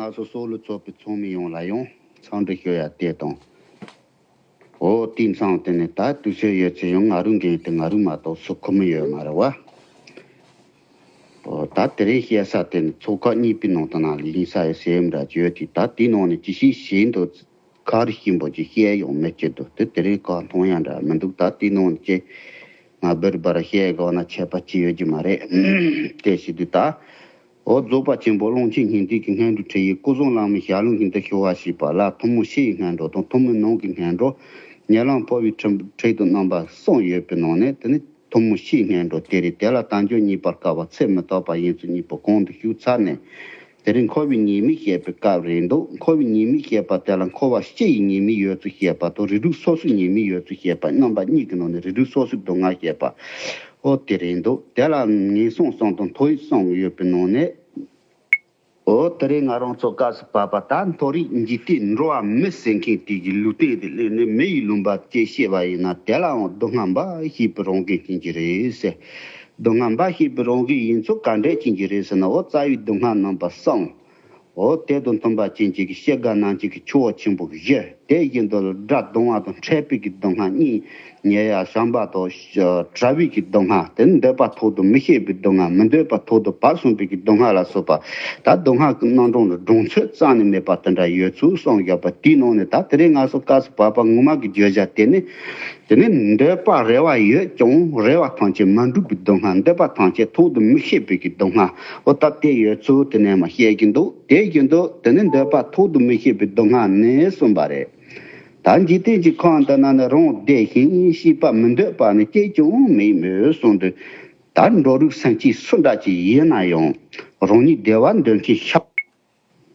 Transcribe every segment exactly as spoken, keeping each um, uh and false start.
ང་ཚོ་སོག་ལུ་ཚོགས་པའི་ཚོགས་མི་ཡོངས་ལ་ཡང་འཚམས་འདྲི་ཞུ་ཡ་དེ་དང་། འོ་དེ་མཚམས་དེ་ནས་ད་དུས་ཚོད་ཡོད་ཚེ་ཡང་ང་རང་འགན་དེ་ང་རང་མ་གཏོགས་སུ་ཁོ་མི་ཡོད་མ་རེད་བ། འོ་ད་དེ་རིང་བཤད་ས་དེ་ནི་ཚོགས་ཁག་གཉིས་པའི་ནང་དུ་ནང་ལ་ཡིན་ས་ཡོད་སེམས་འདྲ་ཅིག་ཡོད་དེ། ད་དེའི་ནང་ནས་ཅི་ཞིག་བྱེད་འདུག་ག་རེ་ཤིན་པོ་ཅིག་བཤད་ཡོང་མེད་ཀྱི་འདུག་དེ་དེ་རིང་གང་མཐོང་ཡང་འདྲ་མི་འདུག་ད་དེའི་ནང་ནས་ཅི་ང་བེར་བར་བཤད་དགོས་ན་ཆད་པ་ཅི་ཡོད་ཀྱི་མ་རེད། དེ་བྱེད་དུས་ད། འོ་རྫོགས་པ་ཆེན་པོ་ཀློང་ཆེན་སྙིང་ཐིག་གི་སྔོན་འགྲོ་ཁྲིད་ཡིག་སྐུ་གསུམ་བླ་མའི་ཞལ་ལུང་བཞིན་དུ་ཞུ་བ་ཞེས་པ་ལ་ཐུན་མོང་ཕྱིའི་སྔོན་འགྲོ་དང་ཐུན་མོང་ནང་གི་སྔོན་འགྲོ། ཉེ་ལམ་འཕོ་བའི་ཁྲིད་ཁྲིད་དུ་རྣམ་པ་གསུམ་ཡོད་པའི་ནང་ནས་དེ་ནི་ཐུན་མོང་ཕྱིའི་སྔོན་འགྲོ་དེ་རེད། དེ་ལ་དལ་འབྱོར་རྙེད་པར་དཀའ་བ་ཚེ་མི་རྟག་པ་ཡིན་ཚུལ་གཉིས་པོ་གོང་དུ་ཞུས་ཚར་ནས། དེ་རིང་འཁོར་བའི་ཉེས་དམིགས་བཤད་པའི་སྐབས་རེད་འདུག་འཁོར་བའི་ཉེས་དམིགས་བཤད་པ་དེ་ལ་འཁོར་བ་སྤྱི་ཡི་ཉེས་དམིགས་ཡོད་ཚུལ་བཤད་པ་དང་རིགས་དྲུག་སོ་སོའི་ཉེས་དམིགས་ཡོད་ཚུལ་བཤད་པ། རྣམ་པ་གཉིས་ཀྱི་ནང་ནས་རིགས་དྲུག་སོ་སོའི་སྡུག་བསྔལ་བཤད་པ། འོ་དེ་རེད་འདུག་དེ་ལ་ངན་སོང་གསུམ་དང་མཐོ་བའི་གསུམ་ཡོད་པའི་ནང་ནས། འོ་དེ་རིང་ང་རང་ཚོ་སྐབས་སུ་བབ་པ་ད་མཐོ་རིས་འཇིག་རྟེན་འགྲོ་བ་མི་ཟེར་མཁན་དེ་གི་ལུས་རྟེན་དེ་ལས་ནི་མི་ཡི་ལུང་པ་ཅེས་བཤད་པ་ཡིན་ན་དེ་ལའང་སྡུག་བསྔལ་འབའ་ཞིག་པའི་རང་གི་རྐྱེན་གྱིས་རེད་ཟེར། སྡུག་བསྔལ་འབའ་ཞིག་པའི་རང་གི་ཡིན་ཚུལ་ག་འདྲས་རྐྱེན་གྱིས་རེད་ཟེར་ན། འོ་རྩ་བའི་སྡུག་བསྔལ་རྣམ་པ་གསུམ། འོ་དེ་དང་མཐུན་པ་ཅན་གཅིག་གི་སྐྱེ་རྒ་ན་འཆི་གི་ཆུ་བོ་ཆེན་པོ་བཞི། དེ་བཞིན་དུ་དགྲ་གདུང་བ་དང་འཕྲད་པའི་གི་སྡུག་བསྔལ་གཉིས། ཉེ་ཡ་བྱམས་པ་དང་བྲལ་བའི་གི་སྡུག་བསྔལ། དེ་ནི་འདོད་པ་ཐོག་ཏུ་མི་བཤད་པའི་སྡུག་བསྔལ། མི་འདོད་པ་ཐོག་ཏུ་བབས་སོང་བའི་གི་སྡུག་བསྔལ་ལ་སོགས་པ། ད་སྡུག་བསྔལ་གྱི་རྣམ་གྲངས་ལ་གྲངས་ཚད་རྩ་ནས་མེད་པ་དེ་འདྲ་ཡོད་ཚུལ་གསུངས་ཡོད་པ། དེའི་ནང་ནས་ད་དེ་རིང་ང་ཚོ་སྐབས་སུ་བབ་པ་ངོ་མ་གི་བརྗོད་བྱ་དེ་ནི། དེ་ནི་འདོད་པ་རེ་བ་ཡོད་ཀྱང་རེ་བ་ཐམས་ཅད་མ་འགྲུབ་པའི་སྡུག་བསྔལ། འདོད་པ་ཐམས་ཅད་ཐོག་ཏུ་མི་བཤད་པའི་གི་སྡུག་བསྔལ། འོ་ད་དེ་ཡོད་ཚུལ་དེ་ནས་མ་བཤད་ཀྱི་འདུག་དེ་བཞིན་དུ་དེ་ནི་འདོད་པ་ཐོག་ཏུ་མི་བཤད་པའི་སྡུག་བསྔལ་ནི་གསུངས་པ་རེད། ད་འཇིག་རྟེན་གྱི་ཁམས་འདི་ན་ནི་རང་བདེ་ཞིང་སྐྱིད་པ་མི་འདོད་པ་ནི་གཅིག་ཀྱང་མེད་མོད་གསུངས་དུས། ད་འགྲོ་རིགས་སེམས་ཅན་སུ་འདྲ་ཅིག་ཡིན་ན་ཡང་རང་ཉིད་བདེ་བ་འདོད་མཁན་ཤ།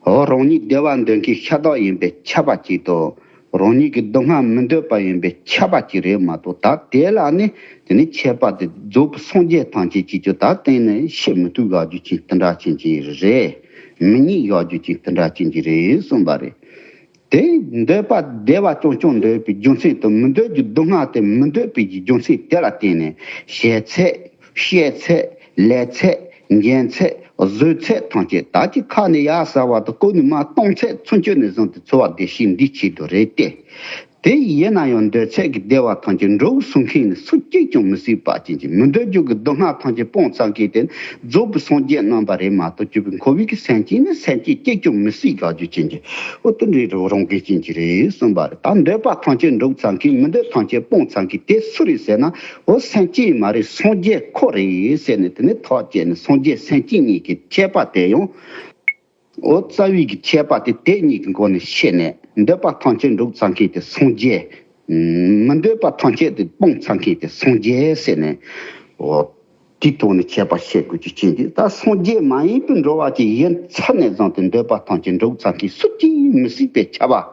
འོ་རང་ཉིད་བདེ་བ་འདོད་མཁན་ཤ་སྟག་ཡིན་པའི་ཁྱབ་པ་གཅིག་དང་། རང་ཉིད་ཀྱི་སྡུག་བསྔལ་མི་འདོད་པ་ཡིན་པའི་ཁྱབ་པ་གཅིག་རེད་མ་གཏོགས། ད་དེ་ལ་ནི་དེ་ནི་ཁྱད་པར་དེ་རྫོགས་པའི་སངས་རྒྱས་ཐམས་ཅད་ཀྱིས་ཀྱང་ད་གཏན་ནས་བཤད་མི་ཐུབ་ཡག་རྒྱུ་ཅན་དེ་འདྲ་ཅན་གྱི་རེད། མི་རྙེད་ཡག་རྒྱུ་ཅན་དེ་འདྲ་ཅན་གྱི་རེད་གསུངས་པ་རེད། དེ་འདོད་པ་བདེ་བ་རྐྱང་རྐྱང་འདོད་པའི་རྒྱུ་མཚན་དང་། མི་འདོད་རྒྱུ་སྡུག་བསྔལ་དེ་མི་འདོད་པའི་རྒྱུ་མཚན་དེ་ལ་བརྟེན་ནས་བྱེད་ཚད། བཤད་ཚད། ལས་ཚད། འཇོན་ཚད། བཟོད་ཚད་ཐམས་ཅད་ད་ཅི་ཁ་ནས་ཡར་ཟ་བ་དང་ལྐོག་ནས་མར་གཏོང་ཚད་ཚུན་ཆད་ནས་བཟུང་སྟེ་འཚོ་བ་བདེ་སྐྱིད་འདིའི་ཆེད་དུ་རེད་དེ། དེ་ཡིན་ན་ཡང་འདོད་ཚད་ཀྱི་བདེ་བ་ཐམས་ཅད་འགྲོ་གསུང་མཁན་ནི་སུ་གཅིག་ཀྱང་མི་སྲིད་པ་ཅན་གྱི། མི་འདོད་རྒྱུ་གི་སྡུག་བསྔལ་ཐམས་ཅད་སྤོང་ཚར་མཁན་དེ་རྫོགས་པའི་སངས་རྒྱས་རྣམ་པ་རེད་མ་གཏོགས། སྤྱི་བོའི་འཁོར་བའི་གི་སེམས་ཅན་ནི་སེམས་ཅན་གཅིག་ཀྱང་མི་སྲིད་ཡག་རྒྱུ་ཅན་གྱི། འོ་དེ་འདྲའི་རང་གི་རྐྱེན་གྱིས་རེད་གསུངས་པ་རེད། ད་འདོད་པ་ཐམས་ཅད་འགྲུབ་ཚར་མཁན། མི་འདོད་ཐམས་ཅད་སྤོང་ཚར་མཁན་དེ་སུ་རེད་ཟེར་ན། འོ་སེམས་ཅན་མ་རེད། སངས་རྒྱས་ཁོ་རེད་ཟེར་ནས། དེ་ནས་ཐག་བཅད་ནས་སངས་རྒྱས་སེམས་ཅན་གཉིས་ཀྱི་ཁྱད་པར་དེ་ཡང་། འོ་རྩ་བའི་གི་ཁྱད་པར་དེ་དེ་གཉིས་ཀྱི་སྒོ་ནས་བཤད་ནས། འདོད་པ་ཐམས་ཅད་འགྲུབ་ཚར་མཁན་དེ་སངས་རྒྱས། མི་འདོད་པ་ཐམས་ཅད་དེ་སྤོང་ཚར་མཁན་དེ་སངས་རྒྱས་ཟེར་ནས། འོ། དེའི་ཐོག་ནས་ཁྱད་པར་བཤད་དགོས་རྒྱུ་ཅན་དེ། ད་སངས་རྒྱས་མ་ཡིན་པའི་འགྲོ་བ་ཅིག་ཡིན་ཚར་ནས་བཟུང་སྟེ་འདོད་པ་ཐམས་ཅད་འགྲུབ་ཚར་མཁན་སུ་གཅིག་མི་སྲིད་པའི་ཁྱབ་པ།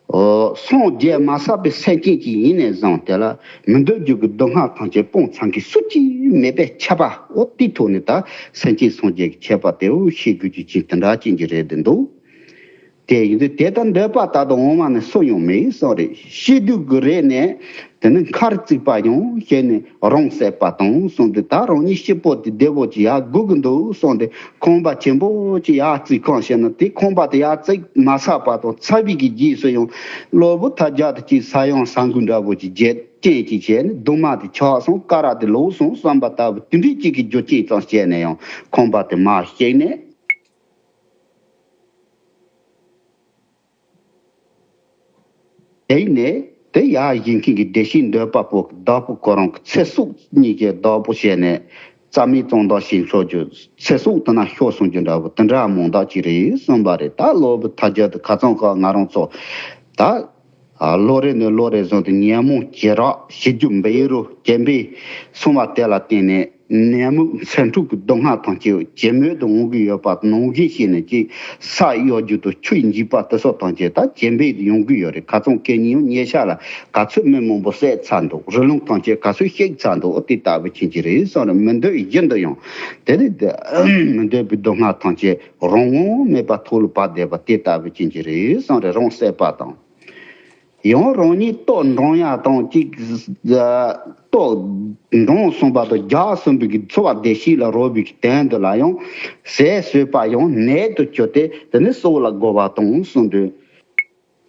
འོ། སངས་རྒྱས་མ་ཟག་པའི་སེམས་ཅན་ཅིག་ཡིན་ནས་བཟུང་དེ་ལ་མི་འདོད་རྒྱུ་གི་སྡུག་བསྔལ་ཐམས་ཅད་སྤོང་ཚར་མཁན་སུ་གཅིག་མེད་པའི་ཁྱབ་པ། འོ་དེའི་ཐོག་ནས་ད་སེམས་ཅན་སངས་རྒྱས་ཀྱི་ཁྱད་པར་དེ་འོ་ཤེས་དགོས་རྒྱུ་ཅན་དེ་འདྲ་ཅན་གྱི་རེད་དེ་འདུག་དེ་ཡིན་དུས་དེ་ལྟར་འདོད་པ་ད་དུང་འོང་བ་ནི་སུ་ཡང་མེད་གསུངས་རེད། ཤེས་སྡུག་གི་རེ་ནས་དེ་ནི་མཁར་བརྩིགས་པ་ཡང་ཞེས་ནས་རང་བསད་པ་དང་གསུངས་ཏེ། ད་རང་ཉིད་སྐྱིད་པོ་དེ་བདེ་བོ་ཅིག་ཡར་སྒུག་གི་འདུག་གསུངས་ཏེ། ཁང་པ་ཆེན་པོ་ཅིག་ཡར་བརྩིགས་གང་བྱས་ན། དེ་ཁང་པ་དེ་ཡར་བརྩིགས་མ་ཚར་བར་དུ་ཚར་བའི་གི་རྗེས་སུ་ཡང་སློབ་བུ་ཐ་རྒྱ་དེ་ཅིག་ས་ཡང་ཟ་འགུལ་འདྲ་བོ་ཅིག་བྱས། རྐྱེན་ཅིག་བྱས་ནས་གདུང་མ་དེ་ཆག་སོང་། ཀ་ར་དེ་ལོག་སོང་བསམ་པ་ལྟ་བུ་དེ་འདྲའི་ཅིག་གི་རྒྱུ་རྐྱེན་ཙམ་བྱས་ནས་ཡང་ཁང་པ་དེ་མར་བཤིག་ནས། དེ་ནས་དེ་ཡར་བཞེངས་མཁན་གྱི་བདེ་གཤེགས་འདོད་པ་པོ་གི་བདག་པོ་ཁོ་རང་གི་ཚེ་སྲོག་གཉིས་ཀྱི་བདག་པོ་བྱས་ནས། རྩ་མེད་གཙང་དག་བྱེད་ཆོག་རྒྱུ། ཚེ་སྲོག་དེ་ན་ཤོར་སོང་རྒྱུ་འདྲ་བོ་དེ་འདྲ་མང་དག་ཅིག་རེད་གསུངས་པ་རེད། ད་སློབ་བུ་ཐ་རྒྱ་དེ་ཁ་ཚང་ཁ་ང་རང་ཚོ་ད་ལོ་རེ་ནས་ལོ་རེ་བཟུང་སྟེ་ཉོན་མོངས་བྱེ་བྲག་བྱེད་རྒྱུ་འབའ་རུ་སྐྱེ་འབའ་སོང་བ་དེ་ལ་བརྟེན་ནས། ནད་མུག་ཚེ་འཁྲུག་གི་སྡུག་བསྔལ་ཐམས་ཅད་ཇེ་མོ་དུ་འོང་གི་ཡོད་པ་ནང་བཞིན་བྱས་ནས་ཅིག་ས་གཡོ་རྒྱུ་དང་ཆུ་འཇིག་པ་དེ་སོགས་ཐམས་ཅད་ད་ཇེ་མོ་དུ་ཡོང་གི་ཡོད་རེད། ཁ་ཚང་ཁེ་ཉིན་ཉེ་ཤ་ལ་ག་ཚོད་མི་མང་པོ་བསད་ཚར་འདུག་རི་ལུང་ཐམས་ཅད་ག་ཚོད་བཤིག་ཚར་འདུག་འོ་དེ་ལྟ་བུ་ཅན་གྱི་རེད་གསུངས་རེད། མི་འདོད་བཞིན་དུ་ཡང་དེ་ནི་མི་འདོད་པའི་སྡུག་བསྔལ་ཐམས་ཅད་རང་དབང་མེད་པ་ཐོག་ལ་བབས་བསྡད་པ་དེ་ལྟ་བུ་ཅན་གྱི་རེད་གསུངས་རེད། རང་བསད་པ་དང་། ཡང་རང་ཉིད་ལྟོ་འགྲངས་ཡ་དང་གཅིག་ལྟོ་འགྲངས་སོང་བ་དང་རྒྱགས་སོང་བའི་གི་འཚོ་བ་བདེ་སྐྱིད་ལ་རོལ་བའི་གི་དོན་དུ་ལ་ཡང་ཟས་ཟོས་པ་ཡང་ནད་དུ་གྱུར་ཏེ་དེ་ནི་སྲོག་ལ་རྒོལ་བ་དང་གསུངས་འདུག་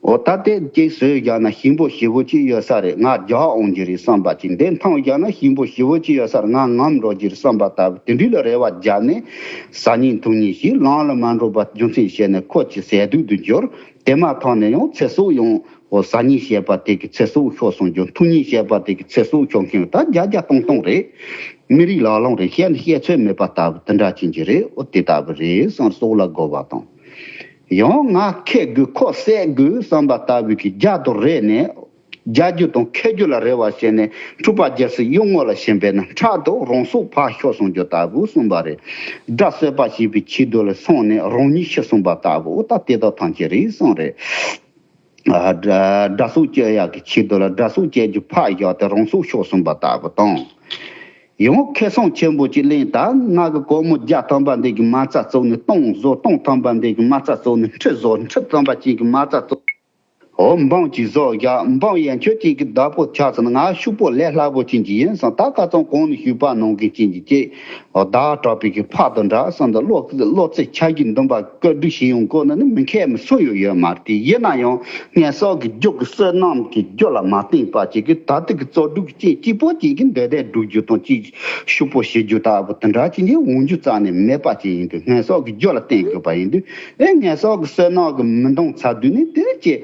འོ་ད་དེ་གཅིག་ཟོས་བཞག་ན་ཞིམ་པོ་ཞེ་པོ་ཅིག་ཡོད་ས་རེད། ང་རྒྱགས་འོང་གི་རེད་བསམ་པ་ཅིག་འདི་འཐུང་བཞག་ན་ཞིམ་པོ་ཞེ་པོ་ཅིག་ཡོད་ས་རེད། ང་ངམ་འགྲོ་གི་རེད་བསམ་པ་ལྟ་བུ་དེ་འདྲ་ལ་རེ་བ་བརྒྱབ་ནས་ཟ་ཉིན་འཐུང་ཉིན་ཞིག་ལམ་ལ་མ་འགྲོ་བར་རྒྱུ་མཚན་བཤད་ནས་ཁོ་ཅིག་ཟས་དུག་ཏུ་གྱུར། དེ་མ་ཐག་ནས་ཡང་ཚེ་སྲོག་ཡང་འོ་ཟ་ཉིན་བཤད་པ་དེ་གི་ཚེ་སྲོག་ཤོར་སོང་རྒྱུ། འཐུང་ཉིན་བཤད་པ་དེ་གི་ཚེ་སྲོག་ཤོར་མཁན་ད་བརྒྱ་བརྒྱ་སྟོང་སྟོང་རེད། མི་རིགས་ལ་ལོང་རེད། བཤད་ནི་བཤད་ཚོད་མེད་པ་ལྟ་བུ་དེ་འདྲ་ཅན་གྱི་རེད། འོ་དེ་ལྟ་བུ་རེད་སོང་སྲོག་ལ་རྒོལ་བ་དང་། ཡང་ང་ཁེ་དགོས་ཁོ་བསད་དགོས་བསམ་པ་ལྟ་བུའི་གི་རྒྱ་དང་རེད་ནས། རྒྱ་རྒྱུ་དང་ཁེ་རྒྱུ་ལ་རེ་བ་བྱས་ནས་འཁྲུག་པ་རྒྱལ་སྲིད་གཡུལ་ངོ་ལ་ཕྱིན་པས་ན་ཁྲག་དང་རང་སྲོག་ཕར་ཤོར་སོང་རྒྱུ་ལྟ་བུ་གསུངས་པ་རེད། དགྲ་གསོད་པ་བྱེད་པའི་ཆེད་དུ་ལ་སོང་ནས་རང་ཉིད་ཤི་སོང་བ་ལྟ་བུ་ད་དེ་དག་ཐམས་ཅད་རེད་གསུངས་རེད། ཨ་དགྲ་དགྲ་སྲོག་གཅོད་ཡག་གི་ཆེད་དུ་ལ་དགྲ་སྲོག་གཅོད་རྒྱུ་ཕར་བཞག་སྟེ་རང་སྲོག་ཤོར་སོང་བ་ལྟ་བུ་དང་། ཡང་ཁེ་བཟང་ཆེན་པོ་ཅིག་ལེན། ད་ང་གི་སྒོར་མོ་བརྒྱ་ཐམ་པ་འདི་གི་མ་རྩ་བཙུགས་ནས་སྟོང་བཟོ། སྟོང་ཐམ་པ་འདི་གི་མ་རྩ་བཙུགས་ནས་ཁྲི་བཟོ། ཁྲི་ཐམ་པ་ཅིག་གི་མ་རྩ་བཙུགས། འོ་འབངས་ཅིག་བཟོ་བཞག་འབངས་ཡན་ཆོད་ཅིག་གི་བདག་པོ་ཆགས་ཚར་ན་ང་ཕྱུག་པོ་ལས་སླ་པོ་ཅན་ཅིག་ཡིན་སོང་། ད་ཁ་ཚང་གོང་ནས་ཞུས་པ་ནང་གི་ཅན་ཅིག་ཅིག་བདག་གྲགས་པའི་གི་ཕག་དང་འདྲ་སོང་། ད་བློ་བློ་རྩེ་ཆ་གི་འདུན་པ་བཀོད་སྒྲིག་བྱེད་ཡོང་གོ་ན་ནི་མི་མཁས་མི་སུ་ཡང་ཡོད་མ་རེད། དེ་ཡིན་ན་ཡང་ངན་སོང་གི་རྒྱུ་གི་བསོད་ནམས་ཀྱི་རྒྱུ་ལ་མ་བརྟེན་པ་ཅིག་གི་ད་ལྟ་གི་བཙོག་སྒྲུབ་ཀྱི་རྐྱེན་གཅིག་པོ་ཅིག་གི་འདོད་ལྡན་སྒྲུབ་རྒྱུ་དང་ཅིག་ཕྱུག་པོ་བྱེད་རྒྱུ་ལྟ་བུ་དེ་འདྲ་ཅིག་ནི་འོང་རྒྱུ་རྩ་ནས་མེད་པ་ཅིག་ཡིན་དུས་ངན་སོང་གི་རྒྱུ་ལ་བརྟེན་དགོས་པ་ཡིན་དུས། ཨེ་ངན་སོང་གི་བསོད་ནམས་ཀྱི་མི་འདང་ཚར་དུས་ནི་དེ་ཅི་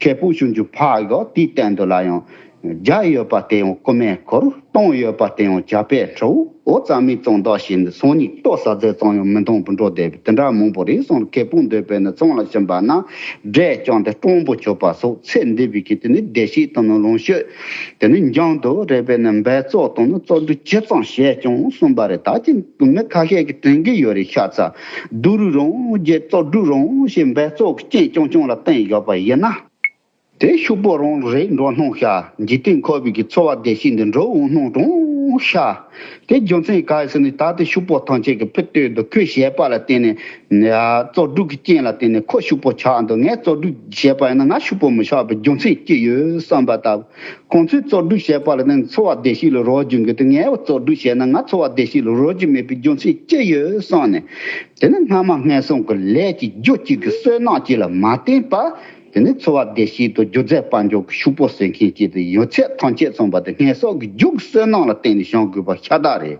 ཁེ་སྤོགས་ཆུང་ཆུང་ཕར་བཞག་དེའི་སྟེང་དུ་ལ་ཡང་བརྒྱ་ཡོད་པ་དེ་ཡང་རྐུ་མས་འཁུར། སྟོང་ཡོད་པ་དེ་ཡང་བྱ་ཕད་ཁྲོ། འོ་རྩ་མེད་གཙང་དག་བྱས་ནས་སང་ཉིན་ལྟོ་ཟ་ཚད་ཙམ་ཡང་མི་འདང་བར་འགྲོ་བསྡད་པའི་དེ་འདྲ་མང་པོ་རེད་སོང་། ཁེ་སྤོགས་འདོད་པས་ན་ཚོང་ལ་ཕྱིན་པ་ན་འབྲས་བཅངས་ཏེ་སྤྲང་པོ་གྱུར་པ་སོགས་ཚེ་འདི་བའི་གི་དེ་ནི་བདེ་སྐྱིད་དང་ནི་ལོངས་སྤྱོད་དེ་ནི་འཇང་དུ་རེད་པས་ན་འབད་བཙོག་དང་ནི་བཙོག་སྒྲུབ་ཇི་ཙམ་བྱས་ཀྱང་གསུངས་པ་རེད། ད་ཅི་མི་ཁ་ཤས་ཀྱིས་དྲན་གྱི་ཡོད་རེད། ཤ་ཚ་སྡུག་རུས་རང་བྱེད་བཙོག་སྒྲུབ་རང་བྱེད་འབད་བཙོག་གི་རྐྱེན་རྐྱང་རྐྱང་ལ་བརྟེན་ཡོད་པ་ཡིན་ན། དེ་ཕྱུག་པོ་རང་རེད་འགྲོ་སྣང་ཤ། འཇིག་རྟེན་འཁོར་བའི་གི་འཚོ་བ་བདེ་སྐྱིད་འདི་འགྲོ་འོང་སྣང་གྲོང་ཤ། དེ་རྒྱུ་མཚན་ག་རེ་ཟེར་ན་ད་ལྟ་ཕྱུག་པོ་ཐམས་ཅད་ཀྱི་ཕུ་སྟོད་དུ་ཁོས་བྱས་པ་ལ་བརྟེན་ནས་བཙོག་སྒྲུབ་ཀྱི་རྐྱེན་ལ་བརྟེན་ནས་ཁོ་ཕྱུག་པོ་ཆགས་འདུག་ངས་བཙོག་སྒྲུབ་བྱས་པ་ཡིན་ན་ང་ཕྱུག་པོ་མི་ཆགས་པའི་རྒྱུ་མཚན་ཅི་ཡོད་བསམ་པ་ལྟ་བུ། ཁོང་ཚོས་བཙོག་སྒྲུབ་བྱས་པ་ལ་བརྟེན་ནས་འཚོ་བ་བདེ་སྐྱིད་ལ་རོལ་རྒྱུ་འགི་དེ་ངས་བཙོག་སྒྲུབ་བྱས་ན་ང་འཚོ་བ་བདེ་སྐྱིད་ལ་རོལ་རྒྱུ་མེད་པའི་རྒྱུ་མཚན་ཅི་ཡོད་བསམ་ནས། དེ་ནི་སྔ་མ་ངན་སོང་གི་ལས་ཀྱི་རྒྱུ་གཅིག་གི་བསོད་ནམས་གཅིག་ལ་མ་བརྟེན་པར། དེ་ནི་འཚོ་བ་བདེ་སྐྱིད་དང་རྒྱུ་རྫས་དཔལ་འབྱོར་གྱི་ཕྱུག་པོ་ཟེར་མཁན་གཅིག་དེ་ཡོད་ཚད་ཐམས་ཅད་མཚོན་པ་དེ་ངན་སོང་གི་རྒྱུ་གི་བསོད་ནམས་ལ་བརྟེན་ནས་བྱུང་དགོས་པ་ཤ་སྟག་རེད།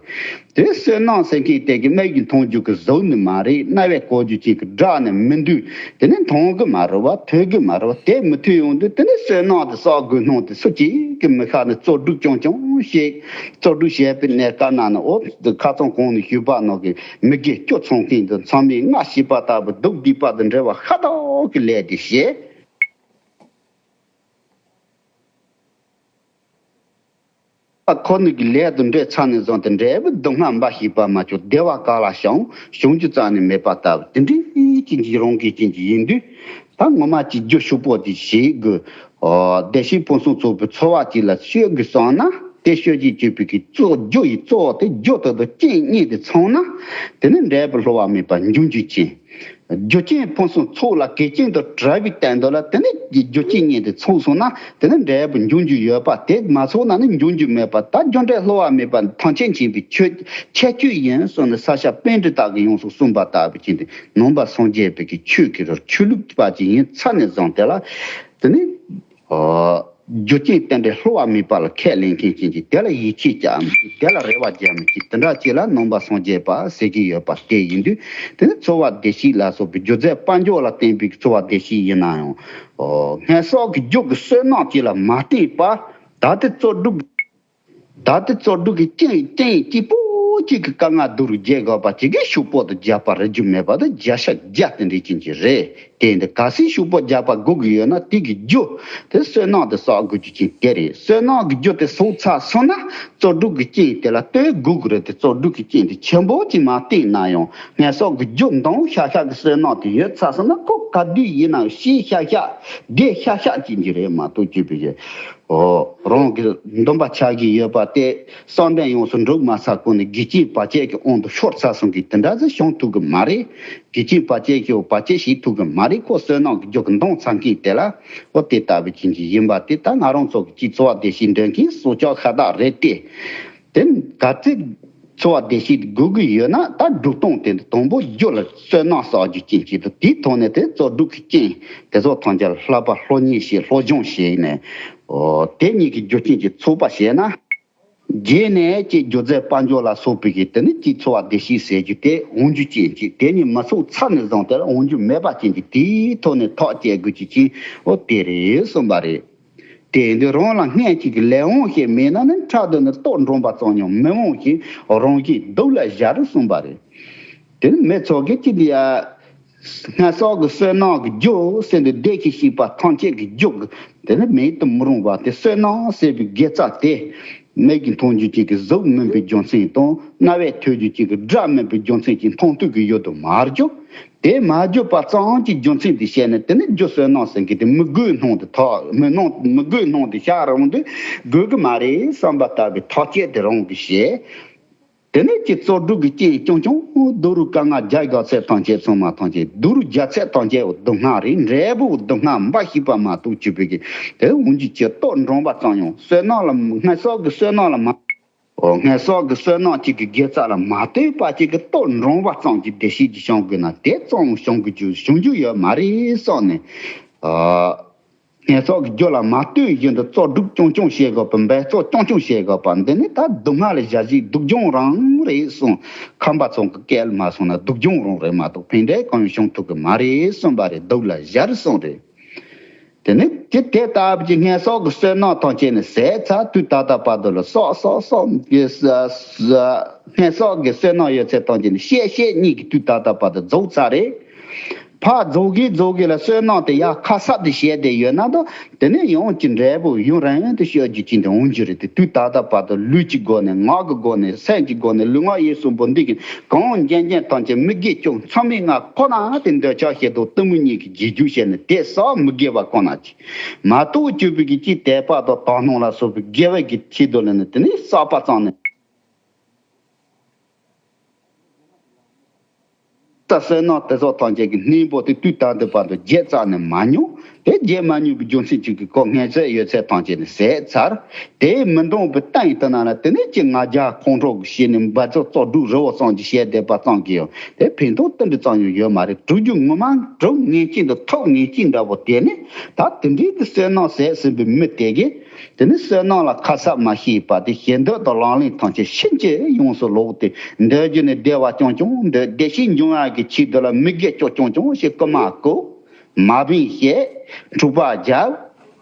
དེ་བསོད་ནམས་ཟེར་མཁན་དེ་གི་མིག་གིས་མཐོང་རྒྱུ་གི་གཟུགས་ནི་མ་རེད། རྣ་བས་གོ་རྒྱུ་གཅིག་གི་སྒྲ་ནི་མི་འདུག་དེ་ནི་མཐོང་གི་མ་རེད་བ། ཐོས་གི་མ་རེད་བ། དེ་མི་ཐོས་ཡོང་དུས་དེ་ནི་བསོད་ནམས་དེ་བསགས་དགོས་སྣང་དེ་སུ་གཅིག་གི་མི་ཤར་ནས་བཙོག་སྒྲུབ་རྐྱང་རྐྱང་བྱེད། བཙོག་སྒྲུབ་བྱས་པའི་གནས་སྐབས་ན་ནི་འོ་ཁ་སང་གོང་ནས་ཞུས་པ་ནང་གི་མི་དགེ་བཅུ་ཚང་མཁན་དང་མཚམས་མེད་ལྔ་བྱས་པ་ལྟ་བུ་སྡུག་སྡིག་པ་དང་འབྲེལ་བ་ཤ་སྟག་གི་ལས་དེ་བྱེད། ཁོ་ནི་གི་ལས་དང་འབྲེལ་ཚར་ནས་བཟུང་སྟེ་འབྲས་བུ་སྡུག་བསྔལ་འབའ་ཞིག་པ་མ་བྱུང་བདེ་བ་ག་ལ་བྱུང་བྱུང་རྒྱུ་རྩ་ནས་མེད་པ་ལྟ་བུ་དེ་འདྲའི་ཅན་གྱི་རང་གི་ཅན་གྱི་ཡིན་དུས། ད་ངོ་མ་ཅིག་རྒྱུ་ཕྱུག་པོ་དེ་བྱེད་དགོས། ཨོ་བདེ་སྐྱིད་ཕུན་སུམ་ཚོགས་པའི་འཚོ་བ་ཅིག་ལ་སྤྱོད་དགོས་བསམ་ན་དེ་སྤྱོད་ཀྱི་སྤྱོད་པའི་གི་གཙོ་རྒྱུ་ཡི་གཙོ་བོ་དེ་རྒྱུ་དེ་དང་རྐྱེན་གཉིས་དེ་ཚང་ན་དེ་ནི་འབྲས་བུ་བསླུ་བ་མེད་པ་འབྱུང་རྒྱུ་ཅན། རྒྱུ་རྐྱེན་ཕུན་སུམ་ཚོགས་ལ་གེགས་རྐྱེན་དང་བྲལ་བའི་སྟེང་དུ་ལ་དེ་ནི་རྒྱུ་རྐྱེན་གཉིས་དེ་ཚོགས་སོང་ན་དེ་ནི་འབྲས་བུ་འབྱུང་རྒྱུ་ཡོད་པ་དེ་མ་ཚོགས་ན་ནི་འབྱུང་རྒྱུ་མེད་པ་ད་རྒྱུ་འབྲས་བསླུ་བ་མེད་པ་ཐམས་ཅད་མཁྱེན་པའི་ཆོས་ཁྱད་ཆོས་ཡིན་གསུངས་ནས་ས་སྐྱ་པཎྜི་ཏ་གིས་ཡོངས་སུ་གསུངས་པ་ལྟ་བུ་ཅན་དེ། ནང་པ་སངས་རྒྱས་པའི་གི་ཆོས་ཀྱི་རོ་ཆོས་ལུགས་པ་ཅིག་ཡིན་ཚར་ནས་བཟུང་དེ་ལ་དེ་ནི་ཨོ་རྒྱུ་རྐྱེན་རྟེན་འབྲེལ་བསླུ་བ་མེད་པ་ལ་ཁས་ལེན་མཁན་ཅན་གྱིས་དེ་ལ་ཡིད་ཆེས་བྱ་མི་ཤེས། དེ་ལ་རེ་བ་རྒྱག་མི་ཤེས། དེ་འདྲ་ཅིག་ལ་ནང་པ་སངས་རྒྱས་པ་ཟེར་གྱི་ཡོད་པ་དེ་ཡིན་དུས་དེ་ནི་འཚོ་བ་བདེ་སྐྱིད་ལ་སོགས་པའི་རྒྱུ་རྫས་དཔལ་འབྱོར་ལ་བརྟེན་པའི་འཚོ་བ་བདེ་སྐྱིད་ཡིན་ན་ཡང་ཨོ་ངན་སོང་གི་རྒྱུ་གི་བསོད་ནམས་ཅིག་ལ་མ་བརྟེན་པར་ད་ལྟ་བཙོག་སྒྲུབ། ད་ལྟ་བཙོག་སྒྲུབ་ཀྱི་རྐྱེན་རྐྱེན་གཅིག་པོ་གཅིག་གི་དཀའ་ངལ་སྡུག་རུ་རྒྱག་དགོས་པ་གཅིག་གིས་ཕྱུག་པོ་དང་རྒྱགས་པ་རེག་རྒྱུ་མེད་པ་དང་བརྒྱ་ཆ་བརྒྱ་དེ་འདྲའི་རྐྱེན་གྱིས་རེད། དེ་འདི་གལ་སྲིད་ཕྱུག་པོ་རྒྱགས་པ་དགོས་ཀྱི་ཡོད་ན་དེ་གི་རྒྱུ་དེ་བསོད་ནམས་དེ་བསགས་དགོས་རྒྱུ་རྐྱེན་དེ་རེད། བསོད་ནམས་ཀྱི་རྒྱུ་དེ་བསགས་ཚར་སོང་ན་བཙོག་སྒྲུབ་ཀྱི་རྐྱེན་དེ་ལ་ལྟོས་དགོས་ཀྱི་རེད་དེ་བཙོག་སྒྲུབ་ཀྱི་རྐྱེན་དེ་ཆེན་པོ་ཅིག་མ་བསྟེན་ན་ཡང་ངན་སོང་གི་རྒྱུ་འདང་ཤ་ཤ་གི་བསོད་ནམས་དེ་ཡོད་ཚར་སོང་ན་ཁོ་ག་དུས་ཡིན་ནའང་ཤི་ཤ་ཤ་བདེ་ཤ་ཤ་ཅིག་གི་རེད་མ་གཏོགས་ཅི་བྱེད། ཨོ། རང་གི་འདུན་པ་ཆགས་ཀྱི་ཡོད་པ་དེ་བསམ་གཏན་ཡོངས་སུ་འགྲུབ་མ་ཚར་གོང་ནས་དགེ་བཅུའི་བར་ཆད་ཀྱི་དབང་དུ་ཤོར་ཚར་སོང་གི་དེ་འདྲ་ཟིག་བྱུང་ཐུབ་གི་མ་རེད། དགེ་བཅུའི་བར་ཆད་ཀྱི་བར་ཆད་ཞིག་ཐུབ་གི་མ་རེད། ཁོ་བསོད་ནམས་ཀྱི་རྒྱུ་གི་འདང་ཚར་མཁན་དེ་ལ་ཨོ་དེ་ལྟ་བུ་ཅན་གྱི་ཡིན་པ་དེ་ད་ང་རང་ཚོ་གི་སྤྱི་འཚོ་བ་བདེ་སྐྱིད་འདོད་མཁན་སྲོག་ཆགས་ཤ་སྟག་རེད་དེ། དེ་ག་ཚོད་འཚོ་བ་བདེ་སྐྱིད་དགོས་ཀྱི་ཡོད་ན་ད་སྒྲུབ་སྟངས་དེ་དང་པོ་རྒྱུ་ལ་བསོད་ནམས་བསགས་རྒྱུ་ཅན་ཞིག་དང་དེའི་ཐོག་ནས་དེ་རྩོལ་སྒྲུབ་ཀྱི་རྐྱེན་དེ་ཚོ་ཐམས་ཅད་ལ་བསླབ་པ་སློབ་གཉེར་བྱེད་སློབ་སྦྱོང་བྱས་ནས་ཨོ་དེ་གཉིས་ཀྱི་རྒྱུ་རྐྱེན་གྱི་ཚོགས་པ་བྱས་ན། རྗེས་ནས་ཀྱི་སྒྱུ་རྩལ་དཔལ་འབྱོར་ལ་སོགས་པའི་གི་དེ་ནི་སྤྱི་འཚོ་བ་བདེ་སྐྱིད་ཟེར་རྒྱུ་དེ་འོང་རྒྱུ་ཅན་ཅིག་དེ་ཉིད་མི་ཚོགས་ཚར་ནས་བཟུང་སྟེ་འོང་རྒྱུ་མེད་པ་ཅན་གྱི་དེའི་ཐོག་ནས་ཐག་བཅད་དགོས་རྒྱུ་ཅན་ཨོ་དེ་རེད་གསུངས་པ་རེད། དེ་འདི་རང་ལ་སྔོན་གྱི་ལས་དབང་ཞིག་མེད་ན་ནི་ཕྲག་དོན་ནི་ལྟོགས་འགྲོ་བ་ཙམ་ཡང་མི་འོང་ཞིང་རང་གིས་སྡུག་ལ་བཞག་གསུངས་པ་རེད། དེ་ནི་མི་ཚོགས་ཀྱི་ཅི་འདི་ཡ། སྔར་སོགས་ཀྱི་བསོད་ནམས་ཀྱི་རྒྱུ་ཟེར་འདི་བདེ་ཞིང་སྐྱིད་པ་ཐམས་ཅད་ཀྱི་རྒྱུ་དེ་ནི་མེད་དུ་མི་རུང་བ་དེ་བསོད་ནམས་ཟེར་བའི་དགེ་རྩ་དེ་མིག་གིས་མཐོང་རྒྱུ་ཅིག་གི་གཟུགས་མིན་པའི་རྒྱུ་མཚན་དང་རྣ་བས་ཐོས་རྒྱུ་ཅིག་གི་སྒྲ་མིན་པའི་རྒྱུ་མཚན་གྱིས་མཐོང་ཐོས་ཀྱི་ཡུལ་དུ་མར་གྱུར། དེ་མ་བརྗོད་པ་ཙམ་གྱི་རྒྱུ་མཚན་དེ་བཤད་ནས་དེ་ནི་རྒྱུ་བསོད་ནམས་ཟེར་མཁན་དེ་མི་དགོས་སྣང་དུ་ཐོག་མི་སྣང་མི་དགོས་སྣང་དུ་ཤར་རུང་དུ་དགོས་ཀྱི་མ་རེད་བསམ་པ་ལྟ་བུའི་ཐག་བཅད་དེ་རང་གིས་བྱས། དེ་ནི་ཀྱི་རྩོལ་སྒྲུབ་ཀྱི་རྐྱེན་རྐྱང་རྐྱང་སྡུག་རུ་དཀའ་ངལ་རྒྱ་ག་ཚད་ཐམས་ཅད་ཚང་མ་ཐམས་ཅད་སྡུག་རུ་རྒྱ་ཚད་ཐམས་ཅད་སྡུག་བསྔལ་རེད། འབྲས་བུ་སྡུག་བསྔལ་འབའ་ཞིག་པ་མ་གཏོགས་གྱུར་པའི་གི་དེ་འོང་རྒྱུ་ཅི་ལྟོ་འགྲངས་པ་ཙམ་ཡང་བསོད་ནམས་ལ་སྔར་སོགས་ཀྱི་བསོད་ནམས་ལ་མ། ཨོ་སྔར་སོགས་ཀྱི་བསོད་ནམས་གཅིག་གི་དགེ་རྩ་ལ་མ་ལྟོས་པ་གཅིག་གི་ལྟོ་འགྲངས་པ་ཙམ་གྱི་བདེ་སྐྱིད་ཀྱི་བྱུང་དགོས་ན་དེ་ཙམ་བྱུང་དགོས་རྒྱུ་བྱུང་རྒྱུ་ཡོད་མ་རེད་བསམ་ནས། ཨ་སྔར་སོགས་ཀྱི་རྒྱུ་ལ་མ་ལྟོས་བཞིན་དུ་རྩོལ་སྒྲུབ་རྐྱང་རྐྱང་བྱེད་དགོས་པ་འབད་རྩོལ་རྐྱང་རྐྱང་བྱེད་དགོས་པ་འདི་ནི་ད་སྡུག་བསྔལ་ལ་བཞག་བཞིན་སྡུག་སྦྱོང་རང་རེད་གསུངས། ཁམས་པ་ཚོ་གི་སྐད་ལ་མ་སོང་ན་སྡུག་སྦྱོང་རང་རེད་མ་གཏོགས་ཕན་འབྲས་གང་ཡང་བྱུང་ཐུབ་ཀྱི་མ་རེད་གསུངས་པ་རེད། སྡུག་ལ་སྦྱར་གསུངས་རེད། དེ་ནི་དེ་དེ་ལྟ་བུ་ཀྱི་སྔར་སོགས་ཀྱི་བསོད་ནམས་ཐམས་ཅད་ནི་ཟད་ཚར། དུས་ད་ལྟ་བར་དུ་ལ་སོགས་སོགས་སོགས་ཀྱི་ས་ས་སྔར་སོགས་ཀྱི་བསོད་ནམས་ཡོད་ཚད་ཐམས་ཅད་ནི་གཤེད་གཤེད་གཉིས་ཀྱི་དུས་ད་ལྟ་བར་དུ་རྫོགས་ཚར་རེད། ཕར་རྫོགས་གི་རྫོགས་གི་ལ་བསོད་ནམས་དེ་ཡར་ཁ་གསབ་ཏུ་བྱས་ཏེ་ཡོད་ན་ད་དེ་ནི་ཡང་ཅི་འབྲས་བུ་ཡུན་རིང་དུ་སྤྱོད་རྒྱུ་ཅན་དུ་འོང་རྒྱུ་རེད་དེ། དུས་ད་ལྟ་བར་དུ་ལུས་ཀྱི་སྒོ་ནས་ངག་གི་སྒོ་ནས་སེམས་ཀྱི་སྒོ་ནས་ལུས་ངག་ཡིད་གསུམ་པོ་འདི་གི་གང་འཇམ་འཇམ་ཐམས་ཅད་མི་དགེ་བཅུ་མཚམས་མེད་ལྔ་ཁོ་ན་དེ་འདོད་ཆགས་ཞེ་སྡང་གཏི་མུག་གཉིས་ཀྱི་རྗེས་འཇུག་བྱས་ནས་དེ་ས་མི་དགེ་བ་ཁོ་ན་ཅི། མ་གཏོགས་གྱུར་པའི་གི་ཅི་དད་པ་དང་དག་སྣང་ལ་སོགས་པའི་དགེ་བའི་གི་ཆེད་དུ་ལ་ནི་དེ་ནི་བསགས་པ་ཙམ་ནི། ད་བསོད་ནམས་དེ་ཚོ་ཐམས་ཅད་ཀྱི་སྙིང་པོ་དེ་དུས་ད་ལྟ་བར་དུ་རྒྱས་རྩ་ནས་མ་མྱོང་། དེ་རྒྱས་མ་མྱོང་གི་རྒྱུ་མཚན་གཅིག་གིས་ཁོ་སྔར་ཚད་ཡོད་ཚད་ཐམས་ཅད་ནི་ཟད་ཚར། དེ་མི་འདང་བའི་སྟེང་དུ་ན་ལ་དེ་ནི་ཅི་ང་རྒྱལ་ཁོང་ཁྲོ་གི་ཞེ་ནས་འབད་རྩོལ་རྩོལ་སྒྲུབ་རི་བོ་ཙམ་གྱི་བཤད་བསྡད་པ་ཙམ་གྱིས་ཡང་དེ་ཕན་ཐོགས་ཏིལ་འབྲུ་ཙམ་ཡང་ཡོད་མ་རེད། གྲུབ་རྒྱུ་ངོ་མ་གྲུབ་ངེས་ཅན་དུ་ཐོབ་ངེས་ཅན་འདྲ་བོ་དེ་ནི་ད་དེ་འདྲའི་གི་བསོད་ནམས་ཟད་ཟིན་པའི་མི་དེ་གིས་དེ་ནི་བསོད་ནམས་ལ་ཁ་གསབ་མ་ཤེས་པ་དེ་ཞེ་འདོད་དང་ལག་ལེན་ཐམས་ཅད་ཕྱིན་ཅི་ཡོངས་སུ་ལོག་སྟེ་འདོད་རྒྱུ་ནི་བདེ་བ་རྐྱང་རྐྱང་འདོད། བདེ་སྐྱིད་འབྱུང་བ་གི་ཆེད་དུ་ལ་མི་དགེ་བཅུ་རྐྱང་རྐྱང་ཞིག་རྐུ་མ་རྐུ། མ་བིན་བཤད། འཁྲུག་པ་རྒྱབ།